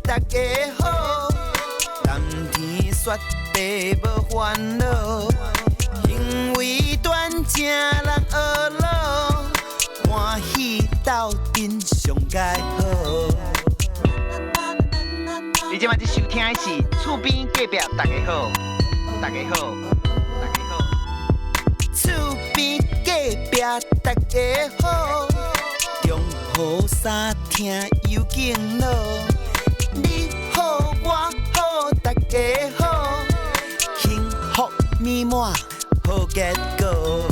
大家好，談天說地無煩惱，行為端正人呵咾，歡喜鬥陣上蓋好。你這擺咧收聽的是厝邊隔壁大家好，大家好，大家好。厝邊隔壁大家好，中雨三聽有敬老，你好我好大家好，幸福美滿好結果。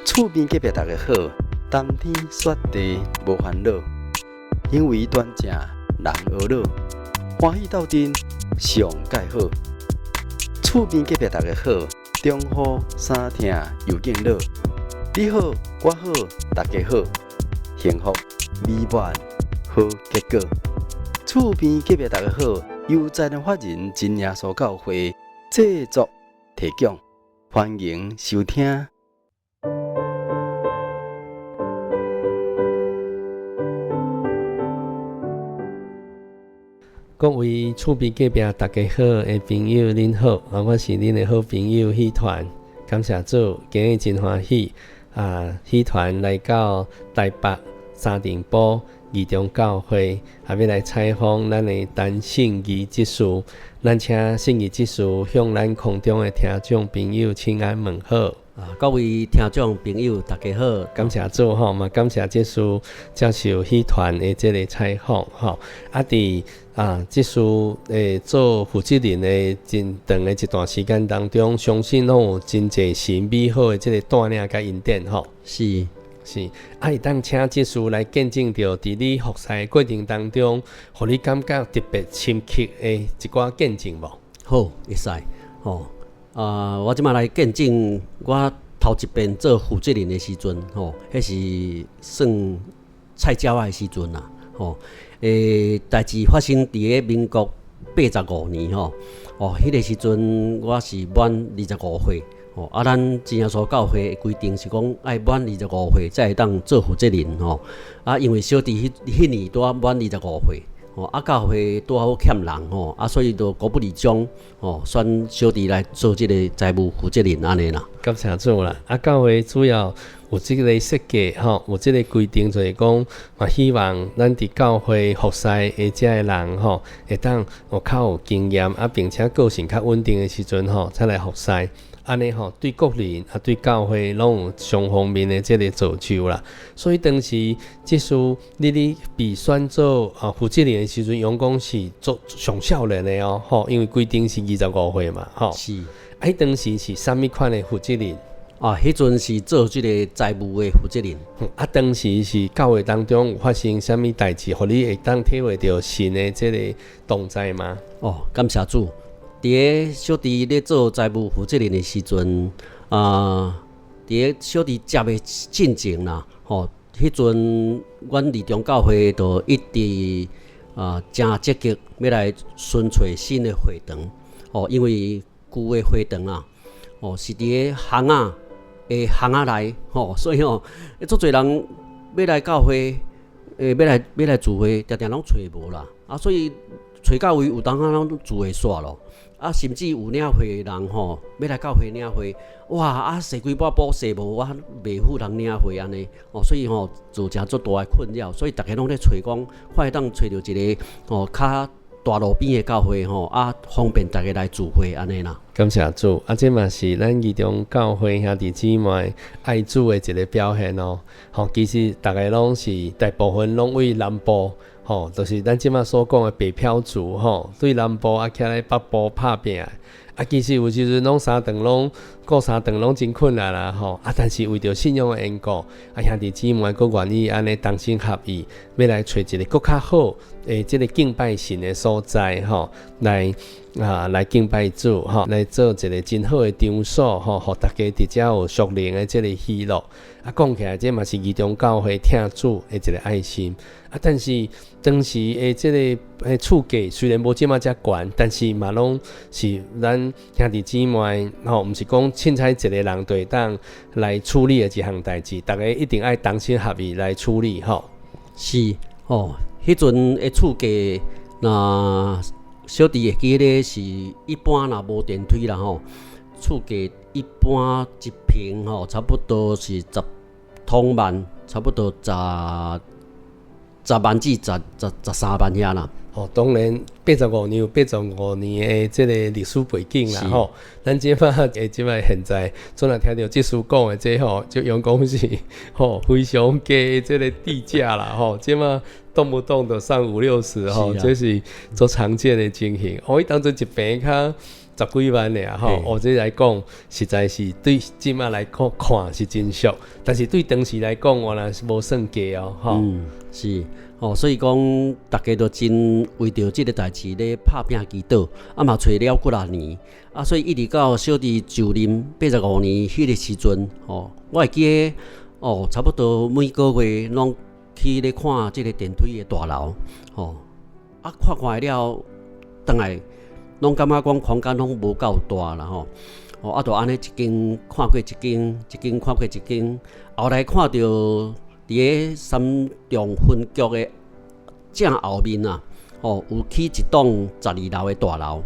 厝邊隔壁大家好，談天說地無煩惱，行為端正人呵咾，歡喜鬥陣上蓋好。厝邊隔壁大家好，中雨三聽又敬老，你好我好大家好，幸福美滿好結果。厝邊隔壁大家好，由財團法人真耶穌教會製作提供，歡迎收聽。各位厝邊隔壁大家好的朋友，恁好，啊，我是恁的好朋友許團，感謝主，今日真歡喜啊！許團來到台北三重埔義中教會，啊，欲來採訪咱的陳信義執事，咱請信義執事向咱空中的聽眾朋友請安問好。啊，各位聽眾朋友，大家好，感謝主吼，嘛感謝執事接受許團的這個採訪吼。啊，佇啊，執事做負責人的真長的一段時間當中，相信攏有真濟神美好的這個帶領佮恩典吼。是是，啊，會當請執事來見證著，佇你服侍的過程當中，予你感覺特別深刻的一寡見證無？好，會使吼。啊，我這馬來見證，我頭一遍做負責人的時陣，吼，彼是算菜鳥仔的時陣啦，吼。代誌發生佇咧民國85年，吼，哦，彼個時陣我是滿25歲，吼，啊，咱真耶穌教會的規定是講愛滿二十五歲才會當做負責人，吼，啊，因為小弟彼彼年拄仔滿二十五歲。吼，啊，教會拄好欠人吼，啊，所以就高不離將吼，選小弟來做這個財務負責人按呢啦。感謝主啦！啊，教會主要有這個設計吼，有這個規定，就是講嘛，希望咱佇教會服侍的這个人吼，會當有較有經驗啊，並且個性較穩定的時陣吼，才來服侍。按呢吼，對個人啊，對教會攏有雙方面的這個造就啦。所以當時執事你咧被選做啊負責人的時陣，陽光是做上少年的哦，吼，因為規定是25歲嘛，吼。是。啊，彼當時是啥物款的負責人？啊，彼陣是做這個財務的負責人。啊，當時是教會當中有發生啥物代誌，予你會當體會著神的這個同在嗎？哦，感謝主。佇咧小弟咧做財務負責人的時陣，啊，佇咧小弟接的進前啦，吼，彼陣阮義中教會就一直啊，誠積極欲來尋揣新的會堂，吼，因為舊的會堂啊，吼，是佇咧巷仔的巷仔內，吼，所以吼，足濟人欲來教會，欲來聚會，定定攏揣無啦，啊，所以揣到位有當仔攏聚會煞咯。啊，甚至有領會的人吼，欲來教會領會，哇！啊，踅幾擺步踅無，我袂赴人領會按呢，哦，所以吼造成足大的困擾，所以逐家攏咧揣講，看會當揣著一个吼較大路邊的教會吼，啊，方便逐家來聚會按呢啦。感謝主，啊，這嘛是咱義中教會兄弟姊妹愛主的一个表現哦。吼，其實逐家攏是大部分攏為南部。吼，就是咱這馬所講的北漂族吼，對南部啊，徛咧北部拍拚，啊，其實有時陣攏三頓攏顧三頓攏真困難啦吼，啊，但是為著信仰的緣故，啊，兄弟姊妹閣願意按呢同心合意，欲來揣一个閣較好的這个敬拜神的所在吼，來啊來敬拜主吼，來做一个真好的場所吼，予大家佇遮有屬靈的這个喜樂。啊，講起來，這嘛是義中教會疼主的一个愛心。啊，但是當時的這个厝價雖然無這馬遮懸，但是嘛攏是咱兄弟姊妹吼，毋是講凊彩一个人就會當來處理的一項代誌，逐家一定愛同心合意來處理吼。是吼，彼陣的厝價，若小弟會記得是一般若無電梯啦吼，厝價一般一坪吼，差不多是十通萬，差不多十萬至十三萬遐啦。哦，當然八十五年有八十五年的這个歷史背景啦吼。咱這擺的這擺現在，總若聽著這書講的這吼，就用講是吼非常低的這个地價啦吼。這擺動不動就上五六十吼，這是足常見的情形。哦，伊當陣一坪較十幾萬爾吼，哦，這來講實在是對這擺來看看是真俗，但是對當時來講，原來是無算低哦，吼。嗯，是。哦，所以講，逐家都真為著這个代誌咧拍拚祈禱，啊嘛揣了幾若年，啊，所以一直到小弟就任八十五年彼个時陣，吼，我會記得，哦，差不多每个月攏去咧看這个電梯的大樓，吼，啊，看看了，轉來攏感覺講空間攏無夠大啦，吼，哦，啊，就按呢一間看過一間，一間看過一間，後來看著佇个三重分局的正後面啊，吼，有起一棟十二樓的大樓，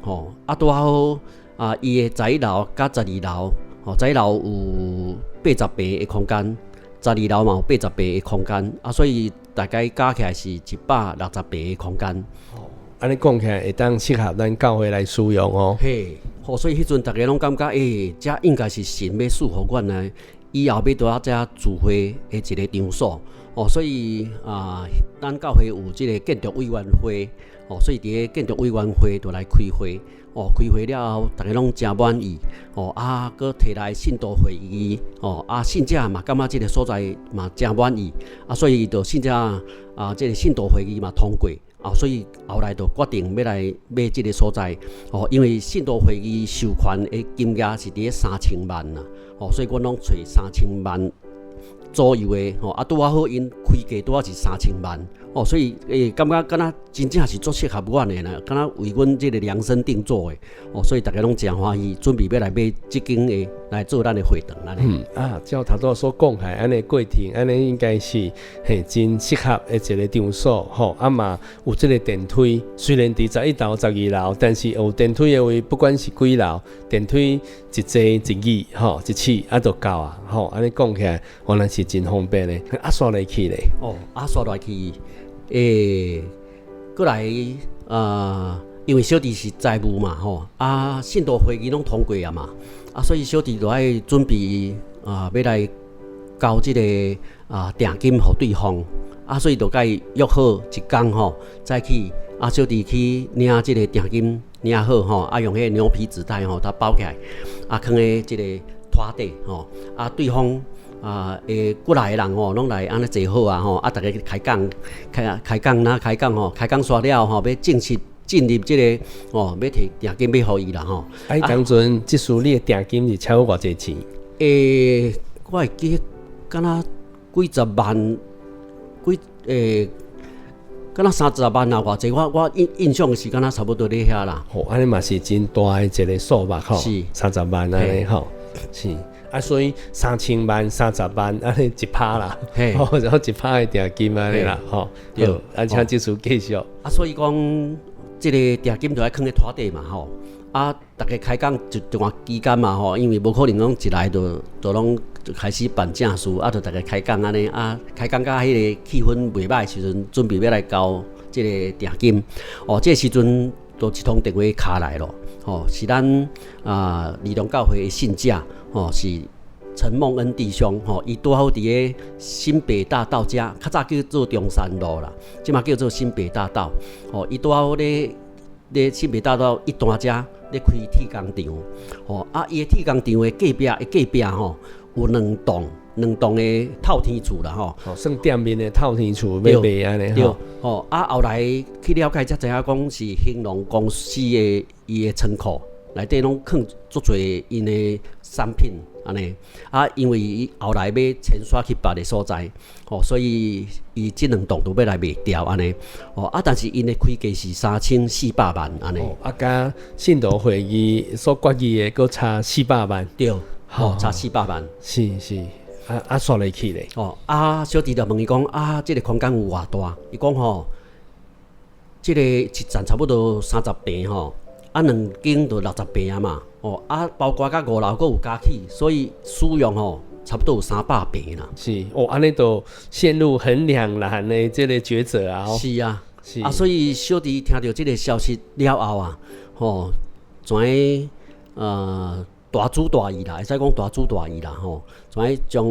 吼，啊，拄好啊，伊的十一樓佮十二樓，吼，十一樓有八十坪的空間，十二樓嘛有八十坪的空間，啊，所以大概加起來是160坪的空間。哦，按呢講起來會當適合咱教會來使用哦。嘿，吼，所以彼陣逐家攏感覺，欸，這應該是神欲賜予阮的，以後欲佇遮聚會的一个場所。哦，所以啊，咱教會有這个建築委員會，哦，所以佇个建築委員會就來開會，哦，開會了後，逐家攏誠滿意，哦，啊，閣提來信徒會議，哦，啊，信者嘛感覺這个所在嘛誠滿意，啊，所以就信者啊，這个信徒會議嘛通過，啊，所以後來就決定欲來買這个所在，哦，因為信徒會議授權的金額是佇咧三千萬啦，哦，所以阮攏揣三千萬左右的吼，啊，拄仔好𪜶開價拄仔是三千萬，哦，所以感覺敢若真正是足適合阮的啦，敢若為阮這个量身定做的，哦，所以逐家攏誠歡喜，準備欲來買這間的來做咱的會堂按呢。嗯，啊，照頭拄仔所講起來，按呢過程，按呢應該是嘿真適合的一个場所，吼，啊嘛有這个電梯，雖然佇十一樓、十二樓，但是有電梯的話，不管是幾樓，電梯一坐一椅，吼，一試啊就夠啊，吼，按呢講起來，原來是真方便的。啊，煞落去咧。哦，啊，煞落去，欸，過來啊，因為小弟是財務嘛，吼，啊，信徒會議攏通過啊嘛，啊，所以小弟就愛準備啊，欲來交這个啊訂金予對方，啊，所以就共伊約好一工吼，早起啊，小弟去領這个訂金，領好吼，啊，用彼个牛皮紙袋吼，共包起來，啊，囥佇這个桌底吼，啊，對方啊，會過來的人吼，攏來按呢坐好啊吼，啊，逐家開講，開開講啦，開講吼，開講煞了吼，欲正式進入這个吼，欲提訂金欲予伊啦吼。啊，當陣這次你的訂金是超過偌濟錢？欸，我會記得敢若幾十萬，幾欸，敢若三十萬啊偌濟，我印象是敢若差不多咧遐啦。吼，按呢嘛是真大的一个數目吼，是三十萬按呢吼，是。啊，所以三千萬、三十萬，按呢一趴啦，吼，然後一趴的訂金按呢啦，吼，對，好，啊，請這次繼續。啊，所以講，這个訂金就愛囥佇桌底嘛，吼，啊，逐家開講一段期間嘛，吼，因為無可能講一來就攏就開始辦正事，啊，就逐家開講按呢，啊，開講甲彼个氣氛袂䆀時陣，準備欲來交這个訂金，哦，這个時陣就一通電話敲來咯，吼，是咱啊義隆教會的信者，吼，是陳夢恩弟兄，吼，伊拄好佇个新北大道遮，較早叫做中山路啦，這馬叫做新北大道，吼，伊拄好咧新北大道一段遮咧開鐵工廠，吼，啊，伊的鐵工廠的隔壁吼，有兩棟，兩棟的透天厝啦，吼，哦，算店面的透天厝欲賣按呢，對，吼，啊，後來去了解才知影講是興隆公司的伊的倉庫內底攏囥足濟𪜶的產品按呢，啊，因為伊後來欲遷徙去別个所在，吼，所以伊這兩棟都欲來賣掉按呢，吼，啊，但是𪜶的開價是3400萬按呢，啊，佮信徒會議所決議的閣差四百萬，對，吼，差四百萬，是是。啊啊，煞落去咧。哦，啊，小弟就問伊講，啊，這個空間有偌大？伊講吼，這個一層差不多30坪吼，啊，兩間就60坪啊嘛。哦，啊，包括佮五樓閣有加起，所以使用吼差不多有300坪啦。是，哦，按呢就陷入很兩難的這個抉擇啊。是啊，是啊，所以小弟聽著這個消息了後啊，吼，怎大主大意啦，會使講大主大意啦，吼，怎將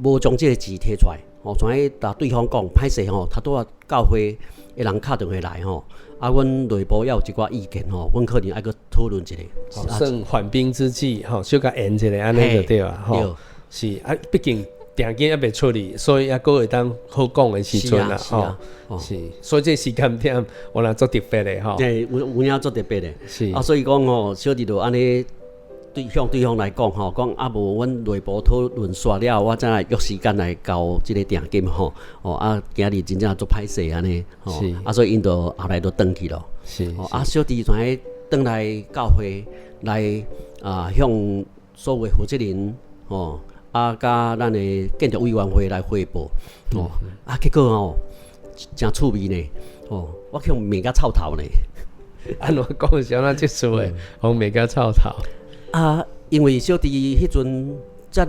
無將這個錢提出來，吼，怎共對方講，歹勢吼，頭拄仔教會的人敲電話來吼，啊，阮內部也有一寡意見吼，阮可能愛閣討論一下，算緩兵之計吼，小共延一下按呢就對啊，吼，是啊，畢竟訂金猶未出去，所以猶閣會當好講的時陣啦，吼，是，所以這時間點有影足特別的吼，對，有影足特別的，是啊，所以講吼，小弟就按呢對向對方來講吼，講啊無阮內部討論煞了後，我才來約時間來交這個訂金吼。哦啊，今日真正足歹勢按呢，吼啊，所以𪜶就後來就轉去咯。啊，小弟就按轉來教會來啊，向所有負責人吼，啊，佮咱的建築委員會來匯報。哦，啊，結果吼誠趣味呢，哦，我去予罵甲臭頭呢。按怎講是按怎這事的，予罵甲臭頭。啊，因為小弟彼陣才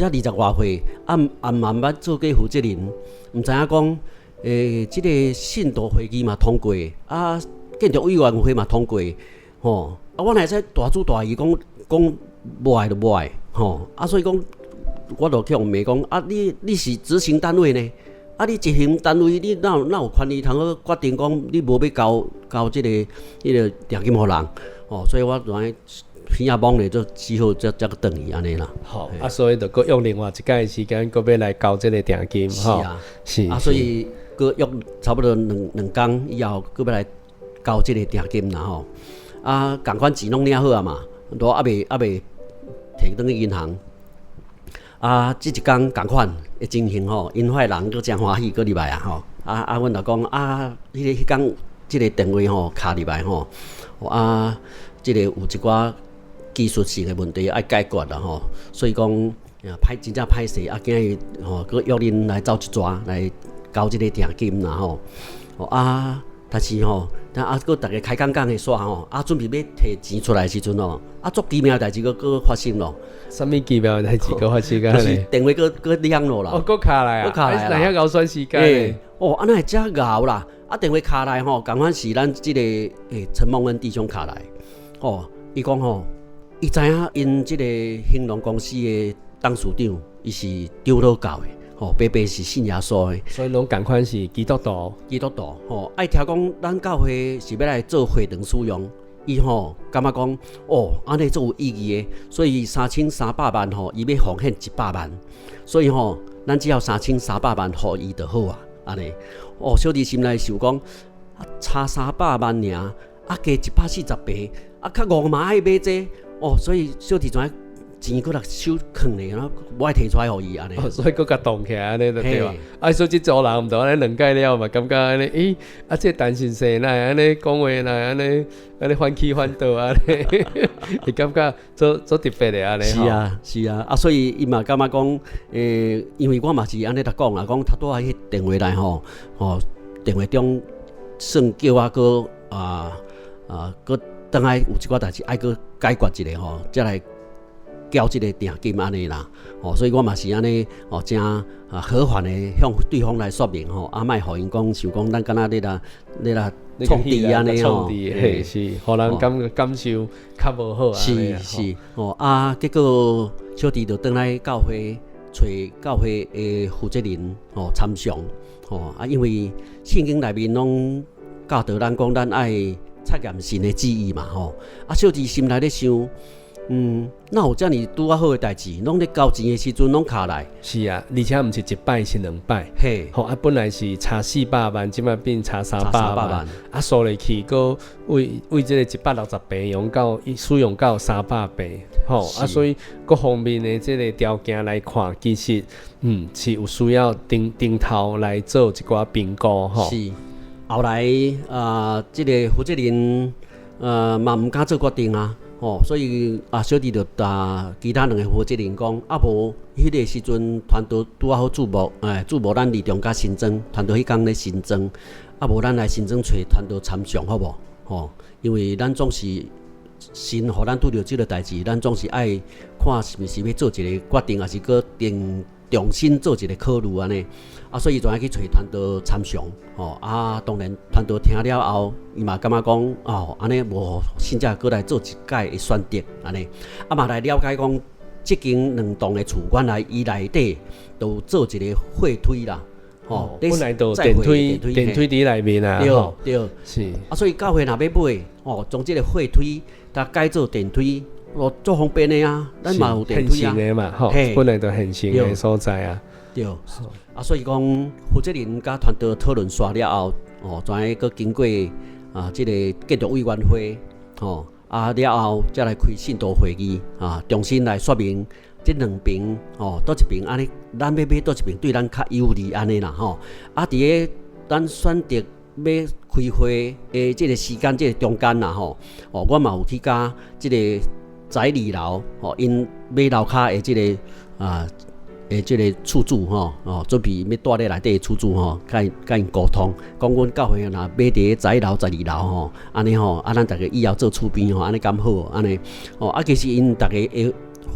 二十外歲，啊啊嘛毋捌做過負責人，毋知影講，這個信徒會議嘛通過，啊，建築委員會嘛通過，吼，啊，我哪會使大主大意講講無愛就無愛，吼，啊，所以講，我就去予罵講，啊，你是執行單位呢？啊，你執行單位，你哪有權利通好決定講你無欲交交這個彼個訂金予人？吼，所以我就按呢耳仔摸咧，就只好才閣轉去按呢啦。好，啊，所以就閣約另外一擺時間，閣欲來交這個訂金，是啊，是啊，所以閣約差不多兩工以後，閣欲來交這個訂金啦吼。啊，仝款錢攏領好啊嘛，都猶未提轉去銀行。啊，這一工仝款的情形吼，𪜶遐人閣誠歡喜，閣入來啊吼。啊啊，阮就講啊，彼工這個電話吼敲入來吼，啊，這個有一寡技術性的問題愛解決啦吼，所以講真正歹勢啊，今日吼閣約恁來走一逝來交這個訂金啦吼。啊，但是吼，但啊，閣逐家開講講的煞吼，啊，準備欲提錢出來的時陣吼，啊，足奇妙的代誌閣閣發生咯。啥物奇妙的代誌閣發生？就是電話閣閣響落啦。哦，閣敲來啊！閣敲來哪遐𠢕選時間？哦，啊，哪會遮𠢕啦？啊，電話敲來吼，仝款是咱這個陳夢恩弟兄敲來。哦，伊講吼，伊知影𪜶這個興隆公司的董事長，伊是長老教的，吼，爸爸是信耶穌的，所以攏仝款是基督徒。基督徒吼，愛聽講咱教會是欲來做會堂使用，伊吼感覺講哦，按呢足有意義的，所以3300萬吼，伊欲奉獻100萬，所以吼，咱只要三千三百萬予伊就好啊，按呢，哦，小弟心內想講，啊，差三百萬爾，啊，加140坪，啊，較戇嘛愛買這個。哦，所以小弟知影錢閣來手囥咧，然後無愛提出來予伊按呢。哦，所以閣共擋起來按呢就對啊。啊，所以這組人毋著按呢兩擺了嘛，感覺按呢，咦，啊，這陳先生哪會按呢講話，哪會按呢按呢反起反倒按呢，會感覺足足特別的按呢。是啊，是啊，啊，所以伊嘛感覺講，因為我嘛是按呢來講啦，講頭拄仔彼電話來吼，吼，電話中算叫我閣啊啊閣轉來有一寡代誌愛閣解決一下吼，才來交這個訂金按呢啦，吼，所以我嘛是按呢，哦，誠啊和緩的向對方來說明吼，啊，莫予𪜶講想講咱敢若咧啦咧啦創治按呢吼，嘿是，予人感受較無好。是是，吼啊，結果小弟就轉來教會揣教會的負責人吼參詳，吼啊，因為聖經內面攏教導咱講，咱愛察驗神的旨意嘛吼，啊，小弟心內咧想，哪有遮爾拄仔好的代誌，攏咧交錢的時陣攏敲來。是啊，而且毋是一擺，是兩擺。嘿，吼啊，本來是差400萬，這擺變差三百萬。啊，數落去，閣為為這個160坪用到使用到300坪，吼啊，所以各方面的這個條件來看，其實是有需要頂頂頭來做一寡評估，吼。是，後來啊，這個負責人嘛毋敢做決定啊。吼，所以啊，小弟就共其他兩个負責人講，啊無彼个時陣傳道拄仔好注目，哎，注目咱二中佮新莊，傳道彼工咧新莊，啊無咱來新莊揣傳道參詳好無？吼，因為咱總是神予咱拄著這个代誌，咱總是愛看是毋是欲做一个決定，抑是閣定重新做一个考慮按呢。啊，所以就愛去揣傳道參詳，吼啊，當然傳道聽了後，伊嘛感覺講，哦，按呢無新者閣來做一擺的選擇，按呢，啊嘛來了解講，這間兩棟的厝原來伊內底都有做一个貨梯啦，吼，本來就電梯，電梯佇內面啊，對對，是。啊，所以教會若欲買，吼，將這个貨梯，共改做電梯，哦，足方便的啊，咱嘛有電梯啊，現成的嘛，吼，本來就現成的所在啊。對，啊，所以講負責人佮團隊討論煞了後，哦，怎樣閣經過啊，這个建築委員會，吼，啊了後才來開信徒會議，啊，重新來說明這兩爿，吼，佗一爿按呢，咱欲買佗一爿對咱較有利按呢啦，吼，啊，佇个咱選擇欲開會的這个時間，這个中間啦，吼，哦，我嘛有去佮這个十一二樓，吼，𪜶買樓跤的這个啊。的這个厝主吼，哦，準備欲蹛咧內底的厝主吼，佮𪜶溝通，講阮教會若買佇十一樓、十二樓吼，按呢吼，啊，咱逐家以後做厝邊吼，按呢敢好？按呢，哦，啊，其實𪜶逐家的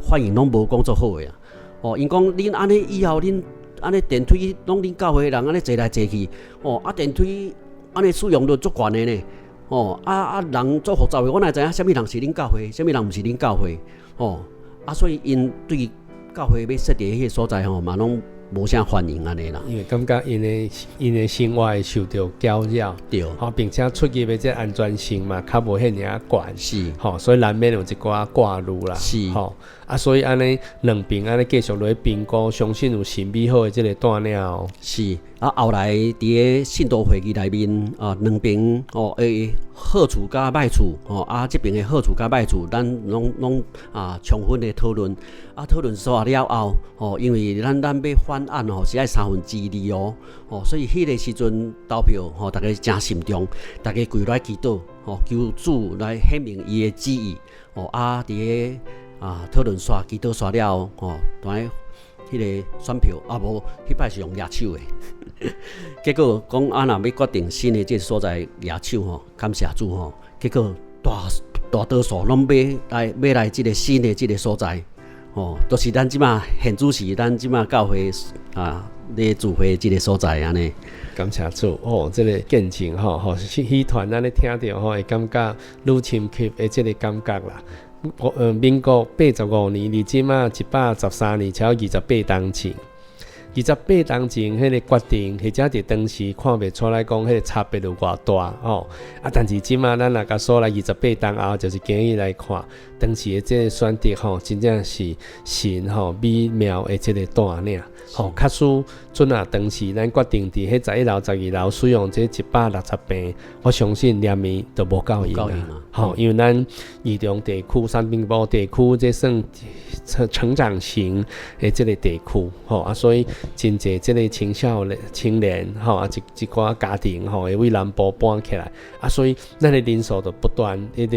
反應攏無講足好的啊，哦，𪜶講恁按呢以後恁按呢電梯攏恁教會的人按呢坐來坐去，哦，啊電梯按呢使用率足懸的呢，哦，啊啊人足複雜的，我哪會知影啥物人是恁教會，啥物人毋是恁教會，哦，啊，所以𪜶對教會欲設佇彼个所在吼，嘛攏無啥歡迎按呢啦。因為感覺𪜶的生活會受著攪擾，吼，並且出入的這安全性嘛，較無遐爾仔懸，吼，所以難免有一寡掛慮啦，吼，啊，所以按呢兩爿按呢繼續落去評估，相信有神美好的這个帶領哦。是，啊，後來佇个信徒會議內面，啊，兩爿哦，好處佮歹處，吼，啊，這爿的好處佮歹處，咱攏攏啊充分的討論，啊，討論煞了後，吼，因為咱欲翻案吼是愛三分之二哦，吼，所以彼个時陣投票吼，逐家誠慎重，逐家跪落來祈禱，吼，求主來顯明伊的旨意，吼，啊，佇个啊討論煞祈禱煞了後，吼，蹛彼个選票啊無，彼擺是用舉手的，結果講啊，若欲決定新的這个所在舉手吼，感謝主吼，結果大大多數攏欲來欲來這个新的這个所在，吼，都是咱這馬現主時咱這馬教會啊咧聚會這个所在按呢。感謝主哦，這个見證吼吼，彼團咱咧聽著吼，會感覺愈深刻的這个感覺啦。民國85年，離這馬113年，才有28冬前。28冬前，彼个決定，或者佇當時看袂出來講，彼个差別有偌大吼。啊，但是這馬咱若共數來二十八冬後，就是今日來看，當時的這个選擇吼，真正是神吼美妙的這个帶領。吼，假使陣啊當時咱決定佇彼十一樓、十二樓使用這160坪，我相信連面都無夠用啊。吼，因為咱義中地區、三重埔地區，這算成長型的這个地區，吼啊，所以真濟這个青少年、青年，吼啊，一寡家庭，吼會為南部搬起來，啊，所以咱的人數就不斷咧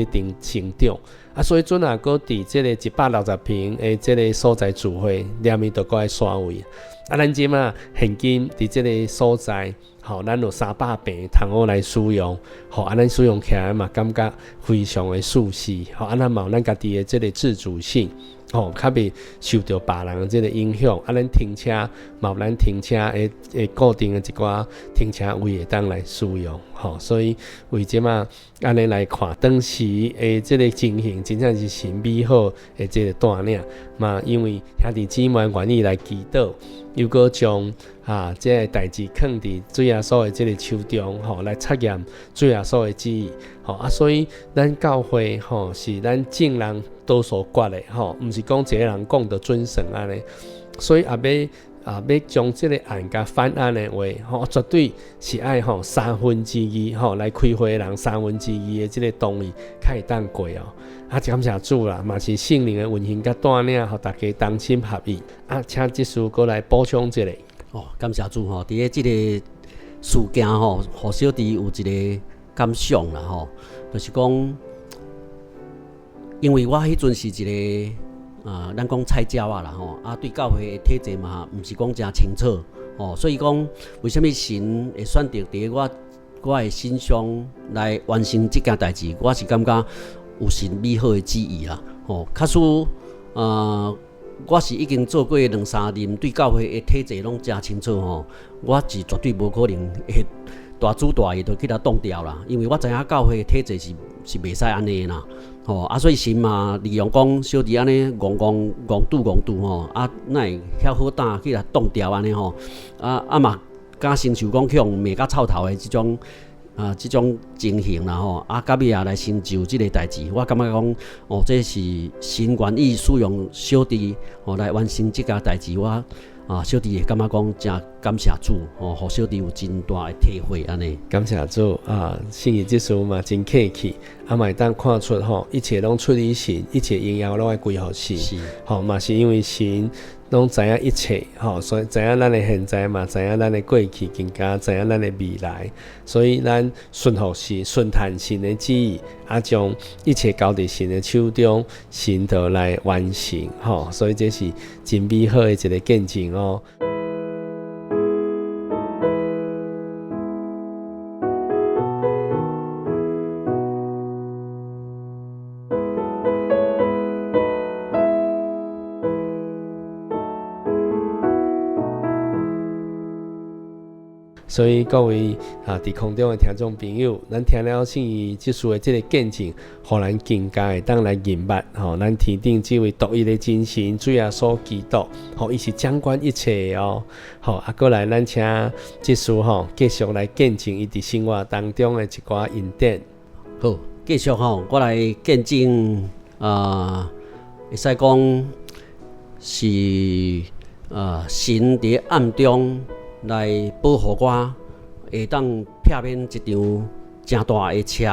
成長。啊，所以陣若閣佇這个160坪的這个所在聚會，連面就閣愛徙位。啊，咱這馬現今佇這个所在，吼，咱有300坪通好來使用，吼，啊，咱使用起來嘛，感覺非常的舒適，吼，啊，咱嘛有咱家己的這个自主性，吼，較袂受著別人的這个影響。啊，咱停車嘛有咱停車的固定的一寡停車位會當來使用，吼，所以為這馬按呢來看，當時的這个情形，真正是神美好的這个帶領嘛，因為兄弟姊妹願意來祈禱，又閣將啊這个代誌囥佇主耶穌的這个手中，吼，來查驗主耶穌的旨意，吼啊，所以咱教會吼是咱眾人多數決的，吼，毋是講一個人講就準算按呢，所以也欲啊欲將這个案共翻案的話，吼，絕對是愛吼三分之二吼來開會的人三分之二的這个同意，才會當過哦。啊，感謝主啦，嘛是聖靈的運行佮帶領，予大家同心合意。啊，請執事閣來補充一下。哦，感謝主吼，佇咧這个事件吼，予小弟有一个感想啦吼，就是講耶因為我彼陣是一个啊，咱講菜鳥仔啦吼，啊對教會的體制嘛，毋是講誠清楚，吼，所以講為啥物神會選擇佇我的身上來完成這件代誌，我是感覺有神美好的旨意啦，吼，假使啊，我是已經做過兩三任，對教會的體制攏誠清楚吼，我是絕對無可能會大主大意就去共擋掉啦，因為我知影教會的體制是袂使按呢啦，吼啊，所以神嘛利用講小弟按呢戇戇戇拄戇拄吼，啊，哪會遐好膽去共擋掉按呢吼，啊啊嘛敢承受講去予罵甲臭頭的這種情形啦吼，啊，到尾也來成就這个代誌，我感覺講哦，這是神願意使用小弟吼來完成這件代誌，我啊小弟會感覺講誠感謝主吼，予小弟有真大的體會按呢。感謝主啊，信義執事嘛真客氣，啊嘛會當看出吼，一切攏出於神，一切榮耀攏愛歸予神。吼嘛是因為神攏知影一切，吼，所以知影咱的現在嘛，知影咱的過去，更加知影咱的未來，所以咱順服神、順趁神的旨意，啊，將一切交佇神的手中，神就來完成，吼，所以這是真美好的一个見證哦。所以各位啊，佇空中的聽眾朋友，咱聽了信義執事的這个見證，予咱更加會當來認捌吼，咱天頂這位獨一的真神主耶穌基督，吼，伊是掌管一切的哦。吼，啊，閣來咱請執事吼，繼續來見證伊佇生活當中的一寡恩典。好，繼續吼，我來見證啊，會使講是啊，神佇暗中來保護我，會當避免一場誠大的車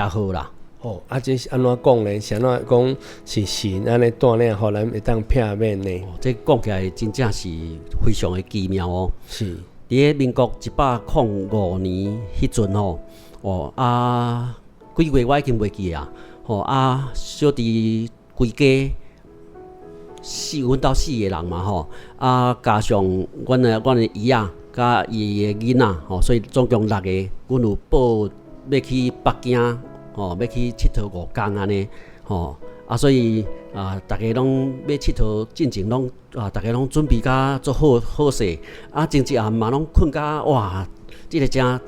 禍啦。哦，啊，這是按怎講呢？是按怎講是神按呢帶領，予咱會當避免呢？哦，這講起來真正是非常的奇妙哦。佇个民國105年彼陣吼，哦啊，幾月我已經袂記啊。吼啊，小弟規家四，阮兜四个人嘛吼，啊加上阮的姨仔佮伊的囡仔吼，所以總共六个，阮有報欲去北京吼，欲去𨑨迌五工按呢吼，啊所以啊，逐家攏欲𨑨迌進前攏啊，逐家攏準備甲足好好勢，啊前一暗嘛攏睏甲哇，這个誠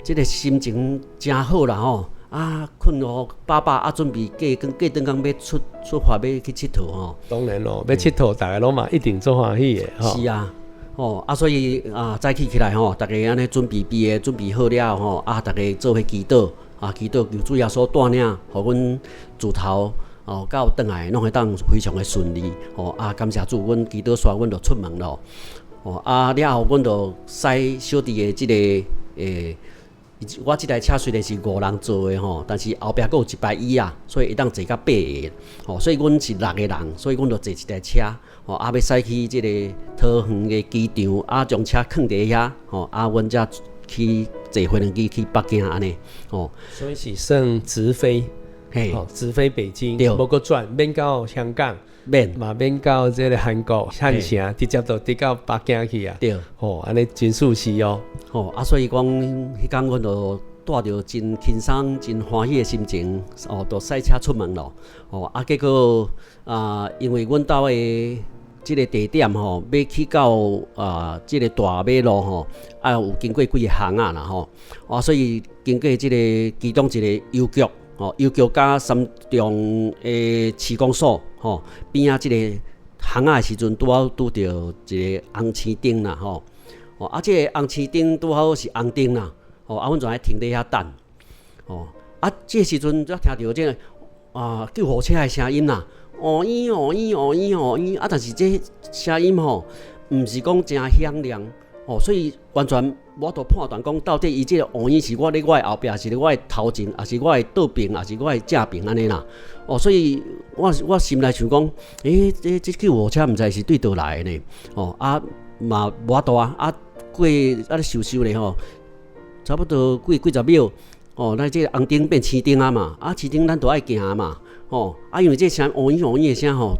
這个心情誠好啦吼。啊，睏予飽飽啊，準備過過轉工欲出發欲去𨑨迌吼。當然咯，欲𨑨迌，逐家攏嘛一定足歡喜的吼。是啊，吼啊，所以啊，早起起來吼，逐家按呢準備備的準備好了吼，啊，逐家做伙祈禱，啊，祈禱求主耶穌帶領，予阮自頭哦到轉來攏會當非常的順利，吼啊，感謝主，阮祈禱煞，阮就出門咯，吼啊了後，阮就駛小弟的這个欸。我這台車雖然是五人座的吼，但是後壁閣有一排椅仔，所以會當坐到八个吼。所以阮是六个人，所以阮就坐一台車吼，啊，欲駛去這个桃園的機場，啊，將車囥佇遐吼，啊，阮才去坐飛輪機去北京按呢吼。所以是算直飛，嘿，直飛北京，無閣轉，免到香港，免，嘛免到這个韓國漢城，直接就直到北京去啊。對，吼，按呢真舒適哦。吼，啊，所以講，彼工阮就帶著真輕鬆、真歡喜的心情，哦，就駛車出門咯。吼，啊，結果啊，因為阮兜的這个地點吼，欲去到啊，這个大馬路吼，啊，有經過幾个巷仔啦吼，啊，所以經過這个其中一个郵局，吼，郵局佮三重的市公所吼邊仔這个巷仔的時陣，拄好拄著一个紅青燈啦吼。哦，啊，這个紅青燈拄好是紅燈啦，吼，啊，阮就愛停佇遐等，吼，啊，這个時陣才聽著這个啊救護車的聲音啦，哦咦哦咦哦咦哦咦，啊，但是這聲音吼，毋是講誠響亮，吼，所以完全無法度判斷講到底伊這個哦咦是我佇我的後壁，是佇我的頭前，抑是我的倒爿，抑是我的正爿按呢啦，哦，所以我心內想講，欸，這救護車毋知是對佗來的呢，哦，啊嘛無法度啊，啊。過啊咧想想咧吼，差不多過幾十秒，哦，咱這个紅燈變青燈啊嘛，啊青燈咱都愛行嘛，吼，啊，因為這聲烏嚶烏嚶的聲吼，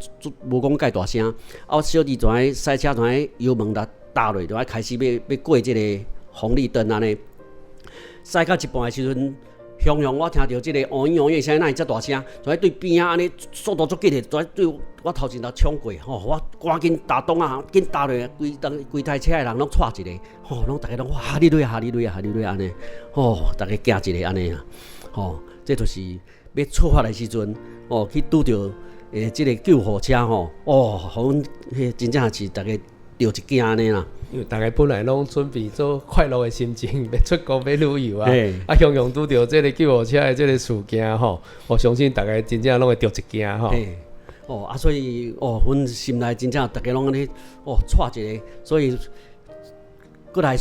無講蓋大聲，啊，我小弟就愛駛車就愛油門來踏落，就愛開始欲過這個紅綠燈按呢。駛到一半的時陣，雄雄我聽著這個烏嚶烏嚶的聲，哪會遮大聲？就愛對邊仔按呢速度足緊的，就愛對我頭前頭衝過，吼！我趕緊踏擋仔，緊踏落，規當規台車的人攏掣一下，吼，攏逐家攏哈利路亞，哈利路亞，哈利路亞按呢，吼，逐家驚一下按呢啊，吼，這就是欲出發的時陣，哦，去拄著這個救護車吼，哦，予阮彼真正是逐家著一驚按呢啦。因為逐家本來攏準備做快樂的心情，欲出國欲旅遊啊，啊，雄雄拄著這個救護車的這個事件吼，我相信逐家真正攏會著一驚吼。哦啊，所以哦，阮心內真正逐家攏按呢哦，掣一下，所以過來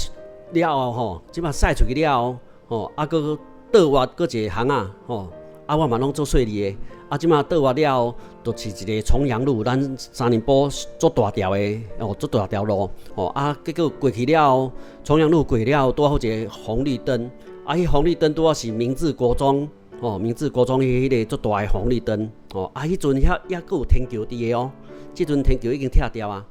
了後吼，這擺駛出去了後吼，啊，閣倒彎閣一個巷仔吼，啊，我嘛攏做細膩的，啊，這擺倒彎了後，就是一個重陽路，咱三重埔足大條的哦，足大條路吼，啊，結果過去了後，重陽路過了後，拄好一個紅綠燈，啊，彼紅綠燈拄好是明治國中。哦，明治國中彼彼個足大的紅綠燈，哦，啊，彼陣遐猶閣有天橋佇个哦，這陣天橋已經拆掉啊。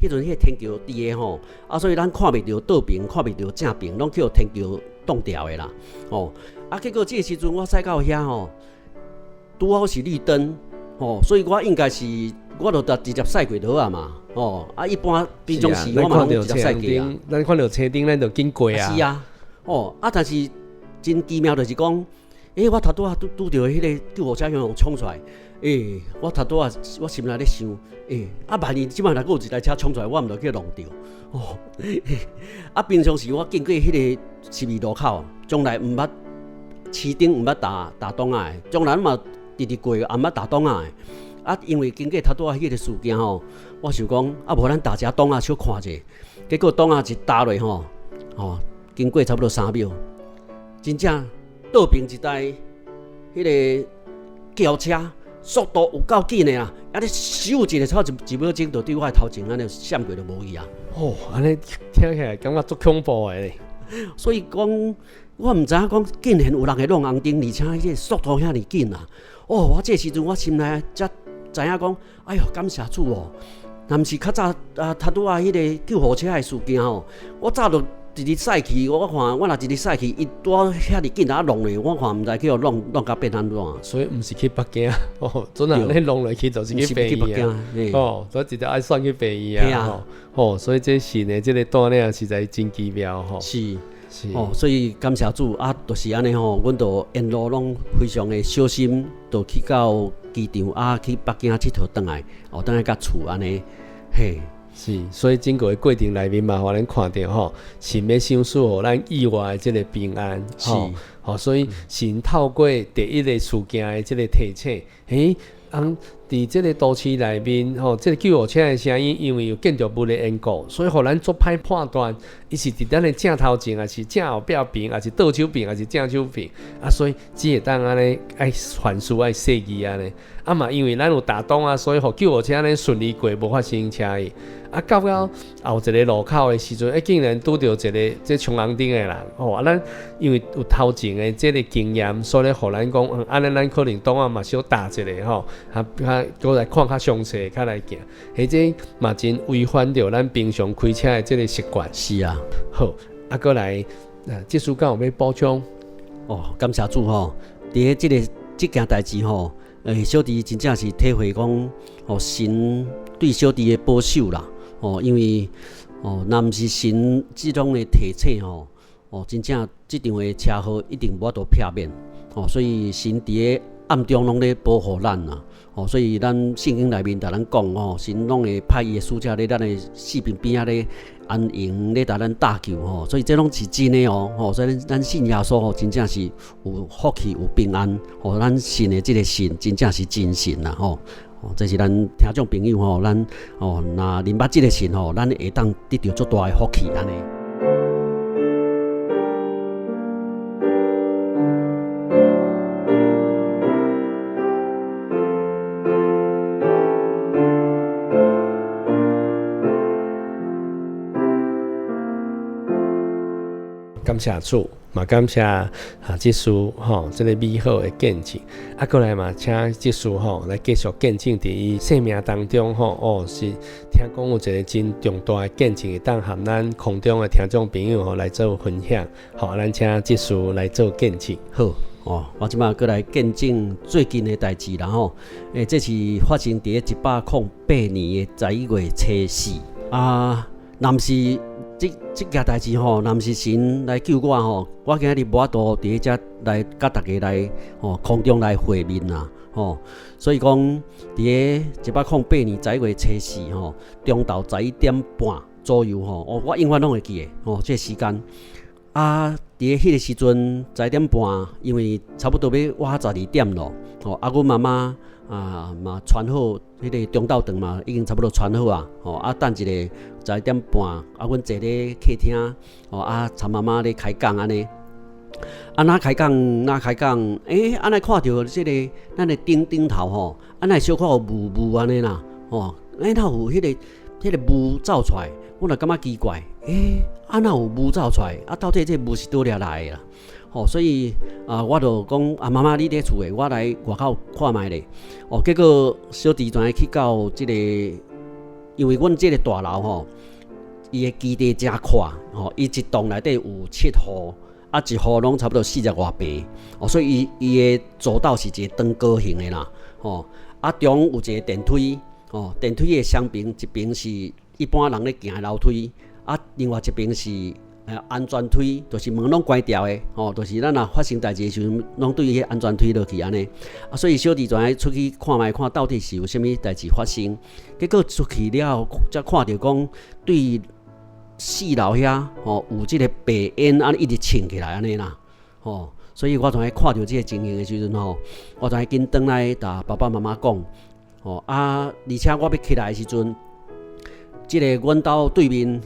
彼陣彼個天橋佇个吼，啊，所以咱看袂著倒爿，看袂著正爿，攏去予天橋擋牢的啦。哦，啊，結果這個時陣我駛到遐吼，拄好是綠燈，吼，所以我應該是我就直接駛過就好啊嘛。哦，啊，一般平常時我嘛攏直接駛過啊。咱看著車燈，咱就緊過啊。是啊，哦，啊，但是真奇妙就是講。欸，我頭拄仔拄拄著彼個救護車向衝出來，欸，我頭拄仔我心內咧想，欸，啊萬一這擺若閣有一台車衝出來，我毋著去弄著，哦，啊平常時我經過彼個十字路口，從來毋捌市燈毋捌踏踏擋仔的，從來嘛直直過，也毋捌踏擋仔的，啊因為經過頭拄仔彼個事件吼，我想講啊無咱踏一下擋仔小看者，結果擋仔一踏落吼，吼，經過差不多3秒，真正。倒爿一台彼個轎車，速度有夠緊的啦，啊！你咻一下，差一秒鐘就對我的頭前按呢閃過就無去啊！哦，按呢聽起來感覺足恐怖的咧。所以講，我毋知影講，竟然有人會挵紅燈，而且彼個速度遐爾緊啊！哦，我這個時陣我心內才知影講，哎喲，感謝主哦！若毋是較早啊，頭拄仔彼個救護車的事件吼，我早就。直直駛去，我看我若直直駛去，伊拄好遐爾緊啊弄落，我看毋知去予弄弄甲變按怎。所以毋是去北京，哦，準啊，你弄落去就是去病院啊。哦，所以直接愛送去病院啊。哦，所以這神的這個帶領實在真奇妙吼。是是，哦，所以感謝主啊，就是按呢吼，阮就沿路攏非常的小心，就去到機場啊，去北京𨑨迌轉來，哦，轉來到厝按呢，嘿。是，所以整個的過程內面嘛，予咱看著吼，神欲賞賜予咱意外的這個平安，吼，吼，所以神透過第一個事件的這個提醒，欸，翁佇這個都市內面，吼，這個救護車的聲音，因為有建築物的緣故，所以予咱足歹判斷，伊是佇咱的正頭前，抑是正後壁爿，抑是倒手爿，抑是正手爿，啊，所以只會當按呢愛凡事愛細膩按呢。啊嘛，因為咱有踏擋啊，所以予救護車按呢順利過，無發生車禍。啊，到了後一個路口的時陣，欸，竟然拄著一個這衝紅燈的人，吼，啊，咱因為有頭前的這個經驗，所以予咱講，按呢咱可能擋仔嘛小踏一下吼，啊，較閣來看較詳細，較來行。彼這嘛真違反著咱平常開車的這個習慣。是啊，好，啊，閣來，啊，這書敢有欲補充？哦，感謝主吼，佇咧這個這件代誌吼。欸，小弟真正是體會講，哦，神對小弟的保守啦，哦，因為哦，若毋是神這種的提醒吼，哦，真正這場的車禍一定無法度避免，哦，所以神佇咧暗中攏咧保護咱啦，哦，所以咱聖經內面共咱講吼，神攏會派伊的使者咧咱的四邊邊仔咧安營咧，共咱搭救吼，所以這攏是真的哦，吼，所以咱信耶穌吼，真正是有福氣有平安，吼，咱信的這個神真正是真神啦，吼，這是咱聽眾朋友吼，咱哦，若認捌這個神吼，咱會當得著足大的福氣按呢。感謝主，嘛感謝啊執事吼，這个美好的見證。啊，閣來嘛，請執事吼來繼續見證佇伊生命當中吼，哦，是聽講有一个真重大的見證，會當和咱空中的聽眾朋友吼來做分享。好，咱請執事來做見證。好，哦，我這馬閣來見證最近的代誌啦吼。這是發生佇108年的11月初四啊，若毋是這件代誌吼，若毋是神來救我吼，我今日無法度佇遮來佮大家來吼空中來會面啦吼。所以講，佇108年11月初四吼，中晝11點半左右吼，哦，我永遠攏會記得吼，這个時間。啊，佇彼个時陣11點半，因為差不多欲倚12點咯，吼啊，阮媽媽啊嘛傳好彼个中晝頓嘛，已經差不多傳好啊，吼啊等一下11點半，啊阮坐咧客廳，吼啊田媽媽咧開講按呢，啊若開講若開講，欸，按呢看著這个咱的頂頂頭吼，按呢小可有霧霧按呢啦，吼，欸，哪有彼个霧走出來？我就感覺奇怪，欸，啊哪有霧走出來？啊，到底這霧是佗佇來的啦？吼，所以啊，我就講啊，媽媽你佇厝的，我來外口看覓咧。哦，結果小弟就去到這个，因為阮這个大樓吼，伊的基地誠闊，吼，伊一棟內底有七戶，啊，一戶攏差不多四十外坪，哦，所以伊伊的走道是一个長高型的啦，吼，啊，中有一个電梯，吼，電梯的雙爿，一爿是一般人咧行的樓梯，啊，另外一爿是安全梯，就是門攏關掉的，吼，就是咱若發生代誌的時陣，攏對彼安全梯落去按呢。啊，所以小弟就愛出去看覓，看到底是有啥物代誌發生。結果出去了後，才看著講對四樓遐吼有這个白煙按呢一直衝起來按呢啦，吼。所以我就愛看著這个情形的時陣吼，我就愛緊轉來共爸爸媽媽講，吼啊，而且我欲起來的時陣，這个阮兜對面，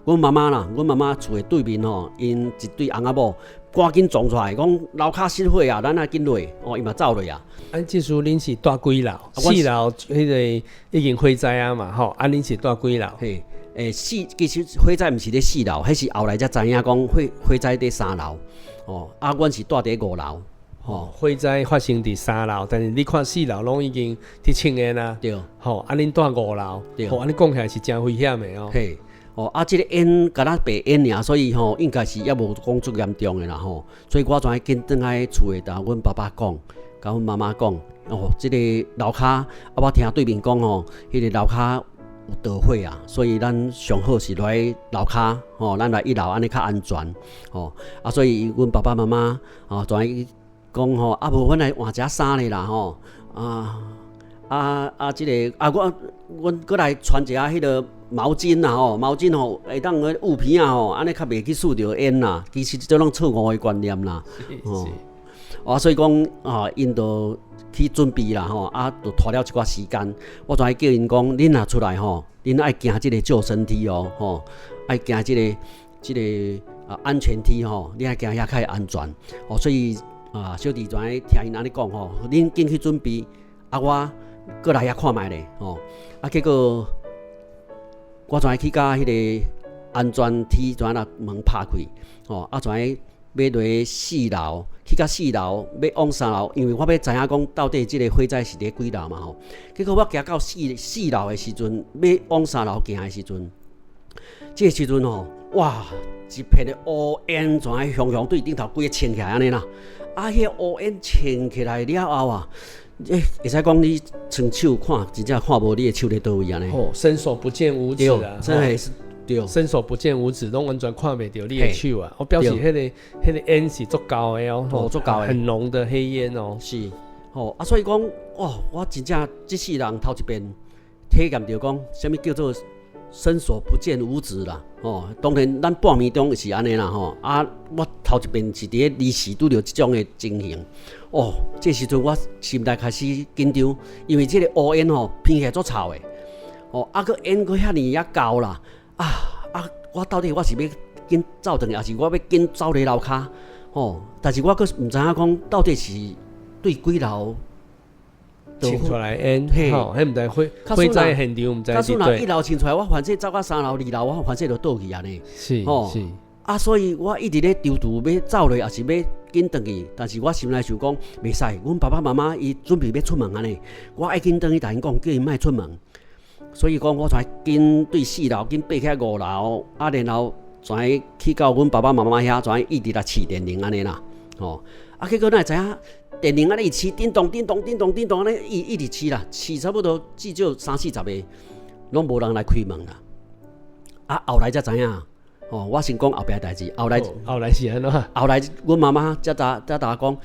阮媽媽啦，阮媽媽厝的對面吼，𪜶一對翁仔某，趕緊衝出來，講樓跤失火啊，咱愛緊落，哦，伊嘛走落啊。啊，這時恁是蹛幾樓？四樓彼个已經火災啊嘛，吼，啊，恁是蹛幾樓？嘿，欸，四其實火災毋是佇四樓，彼是後來才知影講火災佇三樓，哦，啊，阮是蹛佇五樓。吼，火災發生佇三樓，但是你看四樓攏已經佇衝煙啊。吼，啊，恁蹛五樓，吼，按呢講起來是誠危險的哦。嘿，哦，啊，這个煙敢若白煙爾，所以吼應該是猶無講足嚴重的啦吼。所以我就愛緊轉來厝的，共阮爸爸講，共阮媽媽講，哦，這个樓跤，啊，我聽對面講吼，彼个樓跤有著火啊，所以咱上好是落來樓跤，吼，咱來一樓按呢較安全，吼，啊，所以阮爸爸媽媽吼，就愛講吼，啊無，阮來換一下衫咧啦吼，啊啊啊！這个啊，我阮閣來穿一下彼个毛巾啦吼，毛巾吼會當個捂鼻仔吼，按呢較袂去嗅著煙啦。其實這攏錯誤的觀念啦，吼。啊，所以講啊，𪜶就去準備啦吼，啊，就拖了一寡時間。我就愛叫𪜶講，恁若出來吼，恁愛行這个救生梯哦，吼，愛行這个啊安全梯吼，你愛行遐較會安全。哦，所以。啊，小弟就愛聽𪜶按呢講吼，恁緊去準備，啊，我閣來遐看覓咧，吼，啊，結果我就愛去共彼个安全梯就按呢門拍開，吼，啊，就愛欲落四樓，去到四樓欲往三樓，因為我欲知影講到底這个火災是佇幾樓嘛吼。結果我行到四樓的時陣，欲往三樓行的時陣，這个時陣吼，哇，一片的烏煙就按呢雄雄對頂頭規个衝起來按呢啦。啊！彼个烏煙衝起來了後啊，欸，會使講你伸手看，真正看無你的手佇佗位按呢。哦，伸手不見五指啊！真的是對。伸手不見五指，攏完全看袂著你的手啊！我表示彼个煙是足厚的哦，足厚的，很濃的黑煙哦。是，吼啊，所以講，哦，我真正這世人頭一遍體驗著講，啥物叫做伸手不見五指啦，吼，當然咱半暝鐘是按呢啦，吼，啊，我頭一遍是佇咧離時拄著這種的情形，哦，這時陣我心內開始緊張，因為這个烏煙吼鼻起來足臭的，哦，啊，閣煙閣遐爾仔厚啦，啊啊，我到底我是欲緊走轉來，抑是我欲緊走佇樓跤，吼，但是我閣毋知影講到底是對幾樓。衝出來煙，吼，彼毋知火災現場，毋知佇佗。一樓衝出來，我反正走到三樓、二樓，我反正就倒去按呢。是，是。啊，所以我一直咧躊躇欲走落，抑是欲緊轉去，但是我心內想講，袂使，阮爸爸媽媽伊準備欲出門按呢，我愛緊轉去共𪜶講，叫𪜶莫出門。所以講，我才緊對四樓緊爬起來五樓，啊，然後才去到阮爸爸媽媽遐，才一直來試電鈴按呢啦，吼。啊，結果哪會知影電鈴按呢一試，叮咚叮咚叮咚叮咚按呢一直試啦，試差不多至少三四十个，攏無人來開門啦。啊，後來才知影，吼，我先講後壁代誌，後來後來是按怎？後來阮媽媽才共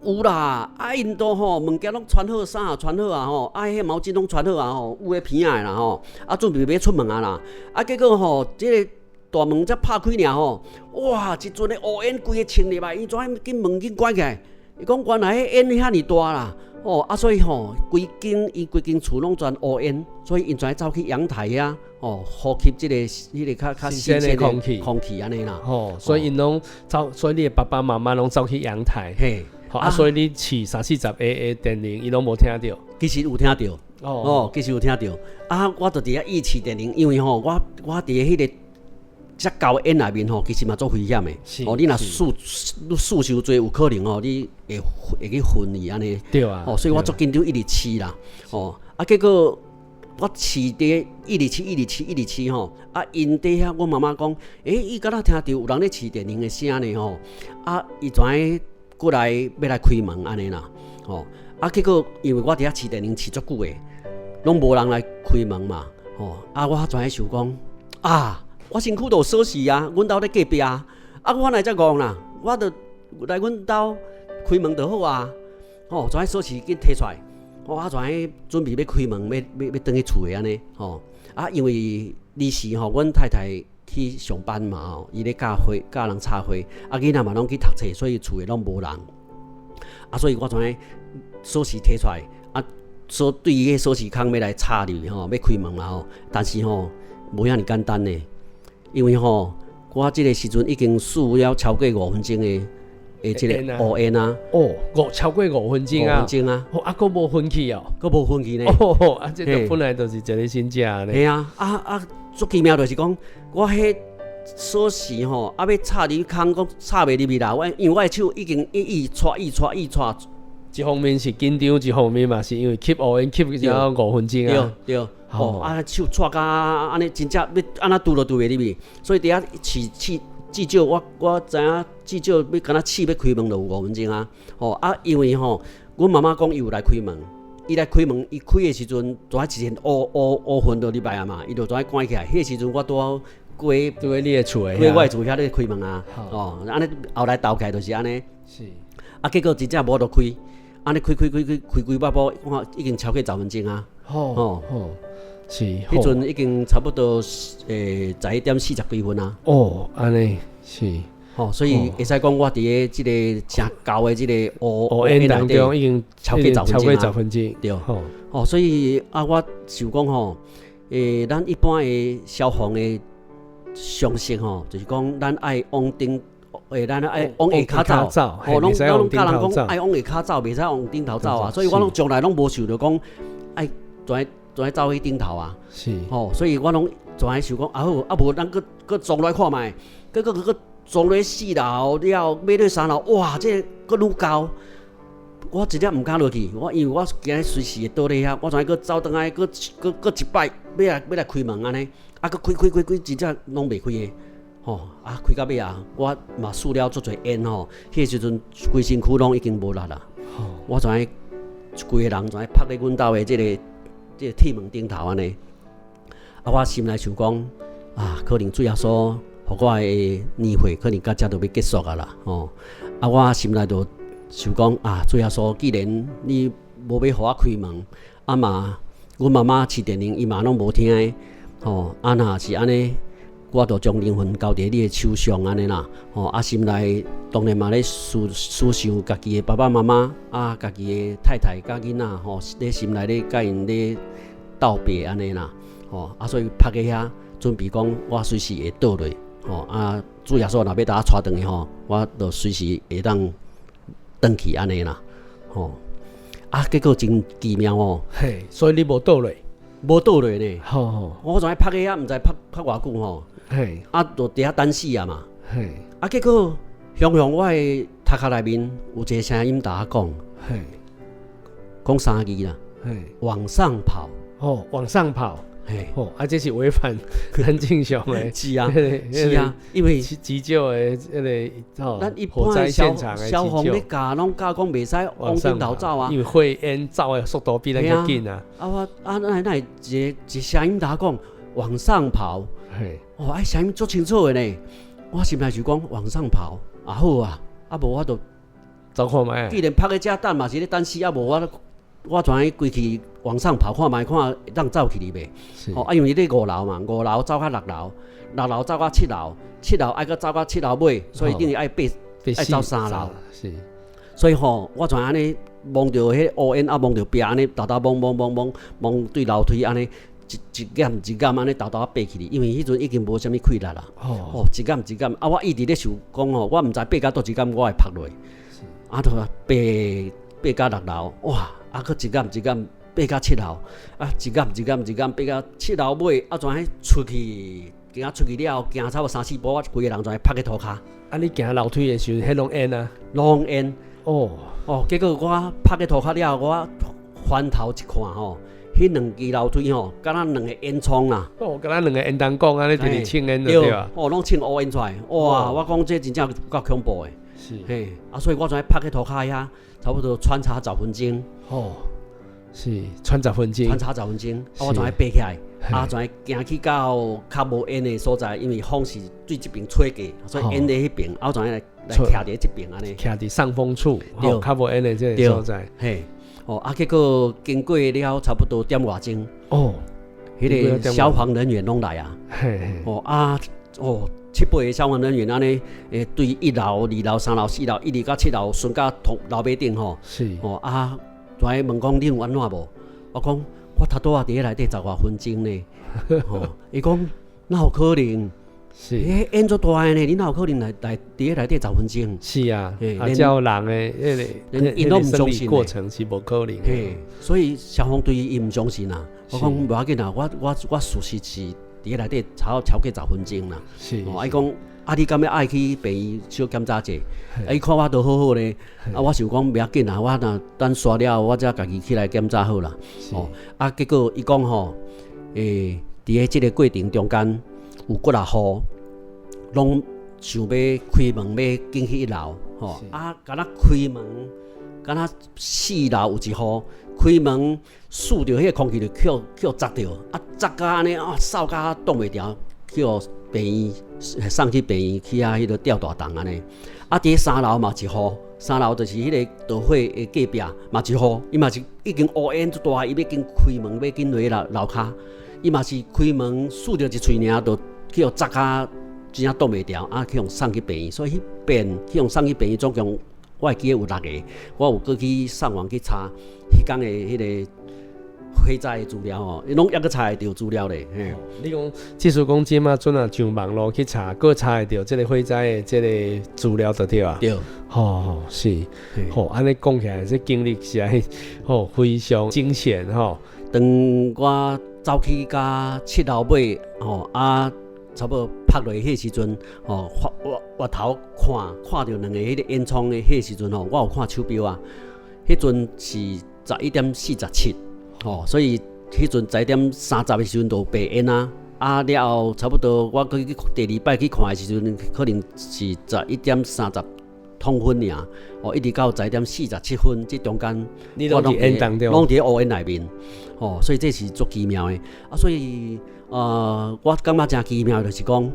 我講，有啦，啊𪜶都吼物件攏穿好衫穿好啊吼，啊彼毛巾攏穿好啊吼，有的鼻仔的啦吼，啊準備欲出門啊啦，啊結果吼，這個大門才拍開爾吼，哇，一陣的烏煙規个衝入來，伊怎緊門緊關起來？伊講原來彼煙遐爾大啦，哦啊所以吼，規間伊規間厝攏全烏煙，所以𪜶才走去陽台遐，哦，呼吸這個彼個較較新鮮的空氣空氣按呢啦。吼，所以𪜶攏走，所以你的爸爸媽媽攏走去陽台。嘿，吼啊，所以你試三四十个的電鈴，伊攏無聽著。其實有聽著。哦，其實有聽著。啊，我就佇遐一試電鈴，因為吼，我佇彼個遮厚煙內面吼，其實嘛足危險的。哦，你若吸你吸傷濟，有可能吼，你會去昏去按呢。對啊。哦，所以我足緊張，一直試啦。哦，啊，結果我試佇一直試，一直試，一直試吼。啊，𪜶佇遐，阮媽媽講，欸，伊敢若聽著有人咧試電鈴的聲呢吼。啊，伊怎過來欲來開門按呢啦？吼，啊，結果因為我佇遐試電鈴試足久的，攏無人來開門嘛。吼，啊，我怎想講，啊，我身軀都有鎖匙啊，阮兜咧隔壁啊，啊，我哪會遮戇啦？我就來阮兜開門就好啊。吼，怎鎖匙緊提出來，我怎準備欲開門，欲轉去厝的按呢？吼，啊，因為彼時吼，阮太太去上班嘛吼，伊咧教花，教人插花，啊，囡仔嘛攏去讀冊，所以厝的攏無人。啊，所以我怎鎖匙提出來，啊，鎖對彼鎖匙孔欲來插入去吼，欲開門嘛吼，但是吼，無遐爾簡單呢，因為吼，我這個時陣已經試了超過五分鐘的這個烏煙啊！哦，超過五分鐘啊！五分鐘啊！哦，啊，閣無熏去哦，閣無熏去呢！哦，啊，這個本來就是一个新食呢。嘿啊，啊啊，足奇妙就是講，我彼鎖匙吼，啊，欲插入空，閣插袂入去啦。我因為我的手已經一直掣一直掣一直掣。一方面是緊張，一方面嘛是因為吸烏煙吸了五分鐘啊。對對，吼，啊手掣甲按呢，真正欲按怎拄都拄袂入去，所以佇遐試試。至少我知影，至少欲敢若試欲開門就有五分鐘啊！吼啊，因為吼，阮媽媽講伊有來開門，伊來開門，伊開的時陣，就一陣烏烏烏雲就入來啊嘛，伊就怎關起來。彼個時陣我拄好過，過你的厝過我的厝遐咧開門啊！哦，按呢後來鬥起來就是按呢。是。啊，結果真正無法度開，按呢開開開開開幾百步，我已經超過十分鐘啊！吼吼。是，彼陣已經差不多11點40幾分啊。哦，按呢是，吼，所以會使講我佇咧這個誠厚的這個烏烏煙當中已經超過十分鐘，對，吼，所以啊，我想講吼，咱一般的消防的常識吼，就是講咱愛往頂，咱愛往下跤走，吼，攏攏教人講愛往下跤走，袂使往頂頭走啊。所以我攏從來攏無想著講愛跩跩走去頂頭啊，是，吼，所以我攏總愛想講，啊好，啊無咱閣閣撞落來看覓，閣閣閣撞落四樓了，欲落三樓，哇，這個閣愈高，我真正毋敢落去，我因為我驚隨時會倒咧遐，我怎閣走轉來，閣閣閣一擺，欲來欲來開門按呢，啊閣開開開開，真正攏袂開的，吼，啊開到尾啊，我嘛輸了足濟煙吼，彼個時陣規身軀攏已經無力啦，我怎規個人怎趴咧阮兜的這個。這個鐵門頂頭按呢，啊，我心內想講，啊，可能主耶穌予我的年歲可能到遮就欲結束啊啦，吼，啊，我心內就想講，啊，主耶穌，既然你無欲予我開門，啊嘛，阮媽媽試電鈴，伊嘛攏無聽的，吼，啊，若是按呢，我就將靈魂交佇你的手上按呢啦，吼，啊，心內當然嘛咧思思想家己的爸爸媽媽，啊，家己的太太佮囡仔，吼，咧心內咧佮𪜶咧道別按呢啦，吼，啊，所以趴佇遐準備講，我隨時會倒落，吼，啊，主耶穌若欲共我帶轉去吼，我就隨時會當轉去按呢啦，吼，啊，結果真奇妙哦，嘿，所以你無倒落，無倒落呢，吼，我怎趴佇遐，毋知趴趴偌久吼，嘿，啊，就佇遐等死啊嘛，啊，結果雄雄我的頭殼內面有一個聲音共我講，講三個字啦，往上跑。哦，往上跑。嘿，哦，啊，這是違反咱正常的。是啊，是啊，因為急救的彼個吼，咱一火災般現場的消防咧教，攏教講袂使往頂頭走啊。因為火煙走的速度比咱較緊啊。啊，我啊，那那一個一個聲音共我講往上跑。哦，啊，聲音足清楚的呢。我心內就講往上跑，啊好啊，啊無我就走看覓。既然拍咧遮等嘛是咧等死，啊無我我怎樣規氣往上跑看覓，看會當走起去袂？哦，啊，因為咧五樓嘛，五樓走到六樓，六樓走到七樓，七樓愛閣走到七樓尾，所以等於愛爬愛走三樓。所以吼，我怎按呢摸著彼個烏煙啊，摸著壁按呢，沓沓摸摸摸摸摸對樓梯按呢，一一減一減按呢，沓沓爬起去，因為彼陣已經無啥物氣力啦。哦，一減一減，啊，我一直咧想講吼，我毋知爬到佗一減我會趴落，啊，就爬爬到六樓，哇！啊，閣一減一減爬到七樓，啊，一減一減一減爬到七樓尾，啊，怎彼出去，行出去了後，行差不多三四步，我規个人怎趴佇塗跤。啊，你行樓梯的時陣，彼攏煙啊？攏煙。哦哦，結果我趴佇塗跤了後，我翻頭一看吼，彼兩支樓梯吼，敢若兩个煙囪啦。哦，敢若兩个煙筒管按呢，直直衝煙就對啊。哦，攏衝烏煙出來，哇！我講這真正有夠恐怖的。嘿，啊，所以我怎趴佇塗跤遐，差不多穿插十分鐘。哦，是喘十分鐘。穿插十分鐘，啊，我怎爬起來，啊，怎行去到較無煙的所在，因為風是對這邊吹過，所以煙佇彼邊，啊，我怎來來徛佇這邊按呢？徛佇上風處，對，較無煙的這個所在。嘿，哦，啊，結果經過了差不多點外鐘，哦，彼個消防人員攏來啊，哦啊，哦。七八個消防人員按呢，對一樓、二樓、三樓、四樓，一直到七樓，順到樓尾頂吼。哦啊，跩問講恁有按怎無？我講我頭拄仔佇咧內底十外分鐘呢。吼，伊講哪有可能？是。欸，煙足大的呢，你哪有可能來來佇咧內底十分鐘？是啊，啊，照人的彼個𪜶攏毋相信過程是無可能。嘿，所以消防隊伊毋相信啊。我講無要緊啊，我我我事實是佇咧內底超超過十分鐘啦。哦，伊講啊，你敢欲愛去病院小檢查者？啊，伊看我都好好咧。啊，我想講袂要緊啊，我若等煞了後，我才家己起來檢查好啦。哦，啊，結果伊講吼，佇咧這个過程中間有幾若戶，攏想欲開門欲進去一樓，吼，啊，敢若開門，敢若四樓有一戶開門，嗅著彼个空氣就予予齧著，啊，齧甲按呢啊，嗽甲擋袂牢，去予病院送去病院去遐彼个吊大筒按呢。啊，佇三樓嘛一戶，三樓就是彼个導火的隔壁嘛一戶，伊嘛是已經烏煙足大，伊欲緊開門欲緊落樓樓跤，伊嘛是開門嗅著一喙爾，就去予齧甲真正擋袂牢，啊，去予送去病院。所以彼遍去予送去病院，總共我會記得有六個，我有閣去上網去查彼工的彼个火災的資料吼，伊攏猶閣查會著資料咧。嘿，你講，這次講這馬陣啊上網路去查，閣查會著這个火災的這个資料就對啊。對。吼，是，吼，按呢講起來，這經歷是來吼非常驚險吼。當我走去到七樓尾吼，啊，差不多趴落彼時陣吼，我我頭看看著兩个彼个煙囪的彼時陣吼，我有看手錶啊，彼陣是11點47。吼，所以彼陣11點30的時陣就白煙啊，啊了後差不多我閣去第二擺去看的時陣，可能是11點30通分爾，哦，一直到11點47分，這中間你攏佇煙當中，攏佇烏煙內面，吼，所以這是足奇妙的。啊，所以我感覺誠奇妙，就是講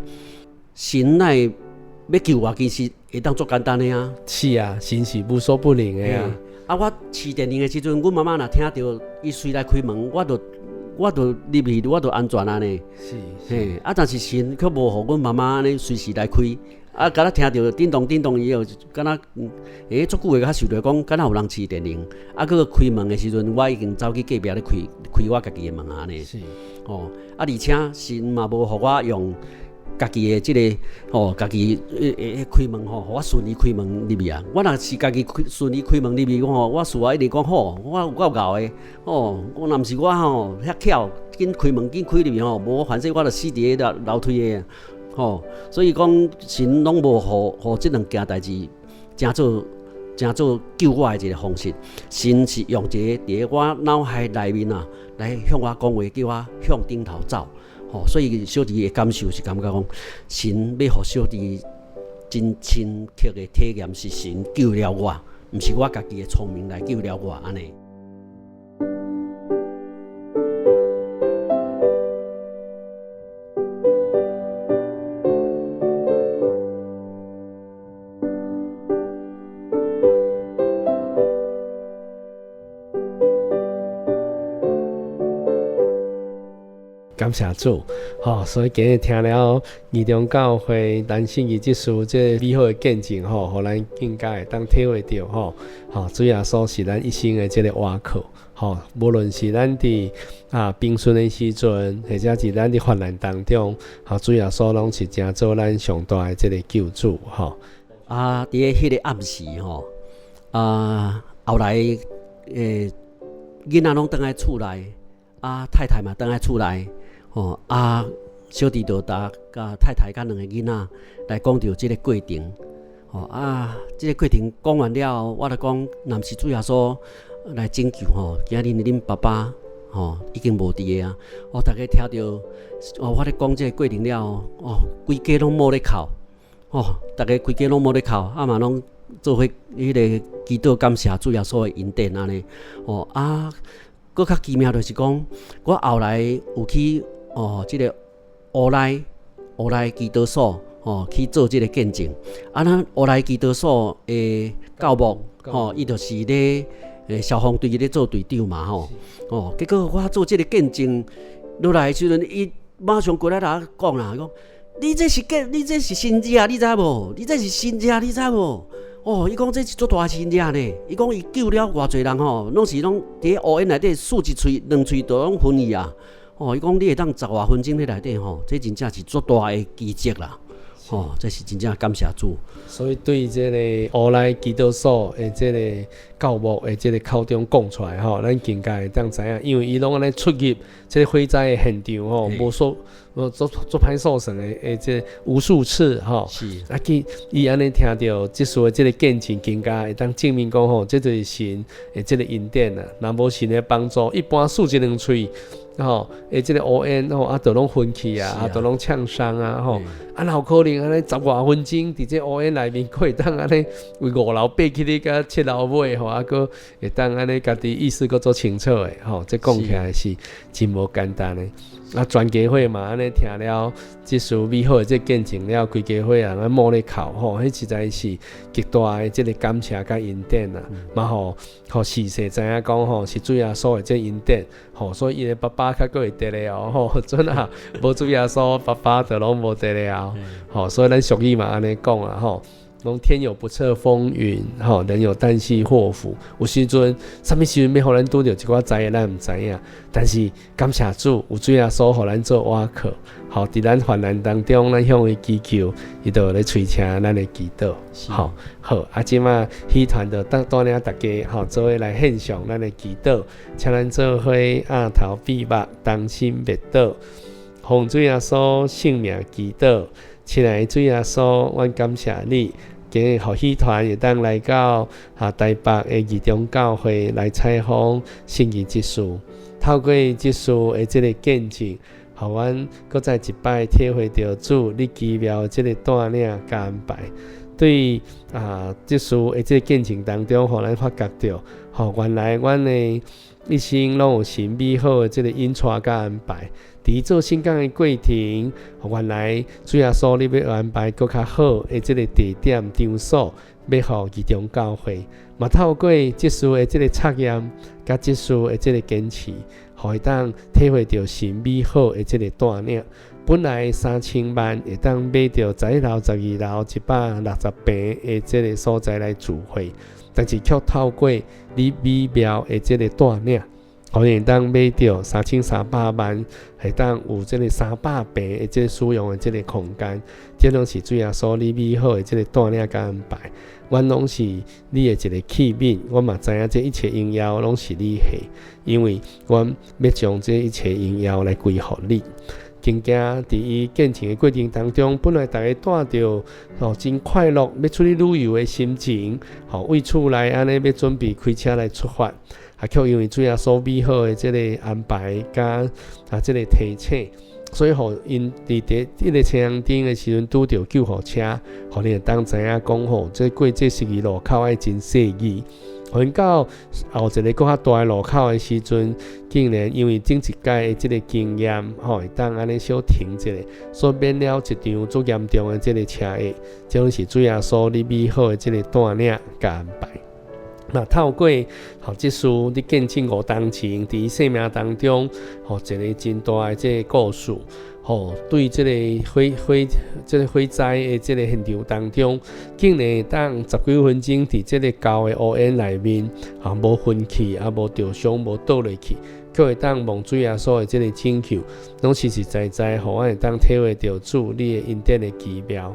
神若欲救我，其實會當足簡單的啊。是啊，神是無所不能的啊。啊！我飼電鈴的時陣，阮媽媽若聽著伊隨來開門，我就我就入去，我就安全啊呢。是，嘿，啊，但是神卻無予阮媽媽按呢隨時來開。啊，敢若聽著叮咚叮咚，伊就敢若足久的較想著講，敢若有人飼電鈴。啊，閣開門的時陣，我已經走去隔壁咧開開我家己的門啊呢。哦，啊，而且神嘛無予我用家己的這个吼，家己會開門吼，予我順利開門入去啊！我若是家己開順利開門入去，吼，我事後一直講吼，我有夠𠢕的吼，我若毋是我吼遐巧，緊開門緊開入去吼，無反正我就死佇咧樓樓梯的。吼，所以講神攏無予予這兩件代誌，成做成做救我的一個方式。神是用一個佇我腦海內面啊，來向我講話，叫我向頂頭走。吼，所以小弟的感受是感覺講，神欲予小弟真深刻的體驗，是神救了我，毋是我家己的聰明來救了我按呢。感謝主，吼！所以今日聽了義中教會陳信義執事這個美好的見證，吼，予咱更加會當體會著，吼，吼，主耶穌是咱一生的這個倚靠，吼，無論是咱佇平順的時陣，或者是咱佇患難當中，吼，主耶穌攏是成做咱上大的這個救主，吼。啊，佇彼個暗時，吼，啊，後來欸，囡仔攏轉來厝內，啊，太太嘛轉來厝內。吼啊！小弟就共太太佮兩个囡仔來講著這个過程。吼啊！這个過程講完了後，我就講，若毋是主耶穌來拯救吼，今日恁爸爸吼已經無佇个啊！哦，逐家聽著哦，我咧講這个過程了後，哦，規家攏無咧哭，吼，逐家規家攏無咧哭，啊嘛攏做伙彼个祈禱感謝主耶穌的恩典按呢。吼啊！閣較奇妙就是講，我後來有去。哦，這个烏來烏來祈禱所吼去做這个見證。啊，咱烏來祈禱所的教牧吼，伊就是咧消防隊咧做隊長嘛吼。哦，結果我做這个見證落來的時陣，伊馬上過來共我講啦，講你這是見，你這是神蹟啊，你知無？你這是神蹟，你知無？哦，伊講這是足大神蹟呢。伊講伊救了偌濟人吼，攏是攏佇烏煙內底欶一喙、兩喙就攏昏去啊。哦，伊講你會當十外分鐘佇內底吼，這真正是足大的奇蹟啦！吼，這是真正感謝主。所以對這个烏來祈禱所的這個教牧的這个口中講出來吼，咱更加會當知影，因為伊攏按呢出入這个火災的現場吼，無數足足歹數算的的這無數次吼。啊，伊伊按呢聽著這次的這个見證，更加會當證明講吼，這就是神的這个恩典啊。若無神的幫助，一般欶一兩喙。吼，欸，這个烏煙吼，啊，就攏昏去啊，啊，就攏嗆傷啊，吼，啊，哪有可能按呢十外分鐘佇這烏煙內面，閣會當按呢為五樓爬起來到七樓尾吼，啊，閣會當按呢家己意識閣足清楚的吼，這講起來是真無簡單的。啊，全家伙嘛，按呢聽了這事美好的這見證了，規家伙人啊，摸咧哭吼，彼實在是極大的這个感謝佮恩典啊，嘛予予世世知影講吼，是主耶穌的這恩典吼，所以伊的爸爸較閣會佇咧哦吼，陣啊，無主耶穌，爸爸就攏無佇咧啊，吼，所以咱俗語嘛按呢講啊吼。講天有不測風雲，吼，人有旦夕禍福。有時陣，啥物時陣欲予咱拄著一寡災，咱毋知影。但是感謝主，有主耶穌予咱做倚靠，吼，佇咱患難當中，咱向伊祈求，伊就咧垂聽咱的祈禱。吼，好，啊，這馬喜團就帶領大家，吼，做伙來獻上咱的祈禱，請咱做伙額頭閉目，同心默禱，奉主耶穌聖名祈禱，親愛的主耶穌，阮感謝你。今日予喜團會當來到台北的義中教會來採訪信義執事，透過執事的這个見證，予阮閣再一擺體會著主你奇妙的這个帶領佮安排。對執事的這个見證當中，予咱發覺著，吼，原來阮的一生攏有神美好的這个引帶佮安排。佇做聖工的過程，原來主耶穌你欲安排閣較好的這个地點場所，欲予義中教會，嘛透過執事的這个測驗，佮執事的這个堅持，予會當體會著神美好的這个帶領。本來3000萬會當買著11樓、12樓160坪的這个所在來聚會，但是卻透過你美妙的這个帶領。予會當買著3300萬，會當有這个300坪的這个使用的這个空間，這攏是主耶穌你美好的這个帶領佮安排。阮攏是你的一个器皿，我嘛知影這一切榮耀攏是你的，因為阮欲將這一切榮耀來歸予你。更加佇伊見證的過程當中，本來逐家帶著吼真快樂欲出去旅遊的心情，吼為厝內按呢欲準備開車來出發，啊，卻因為主耶穌美好的這个安排佮啊這个提醒，所以予𪜶佇佇彼个青紅燈的時陣拄著救護車，予𪜶會當知影講吼，這過這十字路口愛真細膩。予𪜶到後一个閣較大的路口的時陣，竟然因為頂一擺的這个經驗，吼會當按呢小停一下，所以免了一場足嚴重的這个車禍。這攏是主耶穌你美好的這个帶領佮安排。那透過吼這事，你見證吳東晴佇伊生命當中，吼一个真大的這个故事。吼，對這个火火這个火災的這个現場當中，竟然會當十幾分鐘佇這个厚的烏煙內面，吼無昏去，也無著傷，無倒落去，閣會當蒙主耶穌的這个拯救，攏實實在在，予阮會當體會著主你的恩典的奇妙。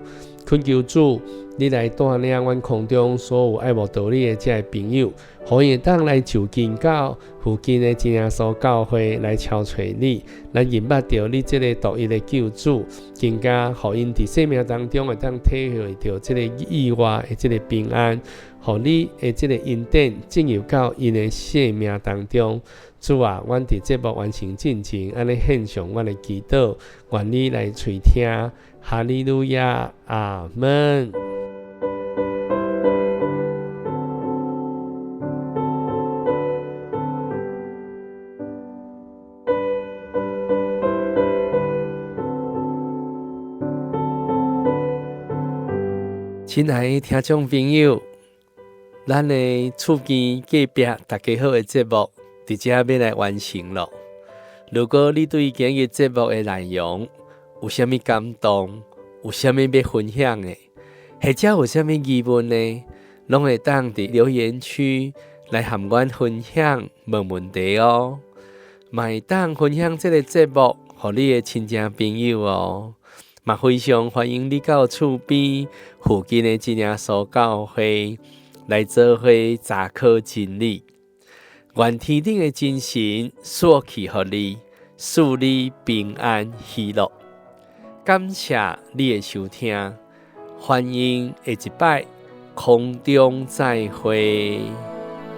懇求主，你來帶領阮空中所有愛慕著你的這个朋友，予𪜶會當來就近到附近的真耶穌教會來朝揣你，來認捌著你這个獨一的救主，更加予𪜶佇生命當中會當體會著這个意外的這个平安，予你的這个恩典進入到𪜶的生命當中。主啊，阮佇節目完成進前，按呢獻上阮的祈禱，願你來垂聽。哈利路亞，阿門。親愛的聽眾朋友，咱的厝邊隔壁大家好的節目，佇遮欲來完成囉。如果你對今日節目的內容有啥物感動，有啥物欲分享的，或者有啥物疑問呢，攏會當佇留言區來和阮分享問問題哦。嘛會當分享這个節目予你的親戚朋友哦。嘛非常歡迎你到厝邊附近的真耶穌教會來做伙查考真理。願天頂的真神賜福予你，賜你平安喜樂。感謝你的收聽，歡迎下一擺空中再會。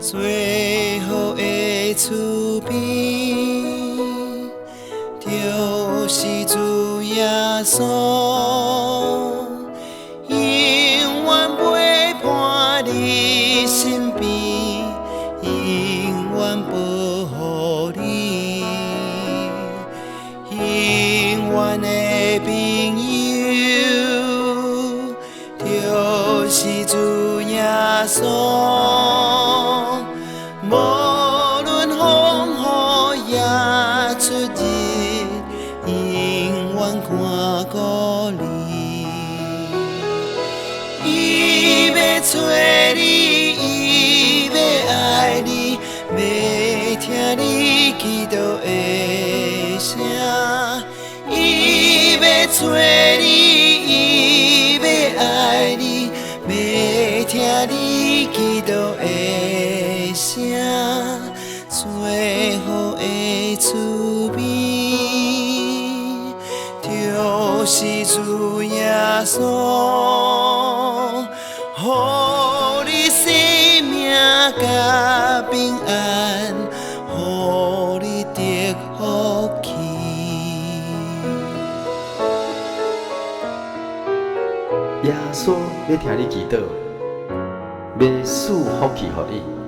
最好的厝邊，就是主耶穌，永遠陪伴你身邊，永遠保護你，永遠的朋友，就是主耶穌。無論風雨也出入，永遠看顧你。伊欲揣你，伊欲愛你，欲聽你祈禱的聲。伊欲揣你，伊欲愛你，欲聽你祈禱的聲。最好的厝邊，就是主耶穌，予你生命佮平安，予你得福氣。耶穌欲聽你祈禱，欲賜福氣予你。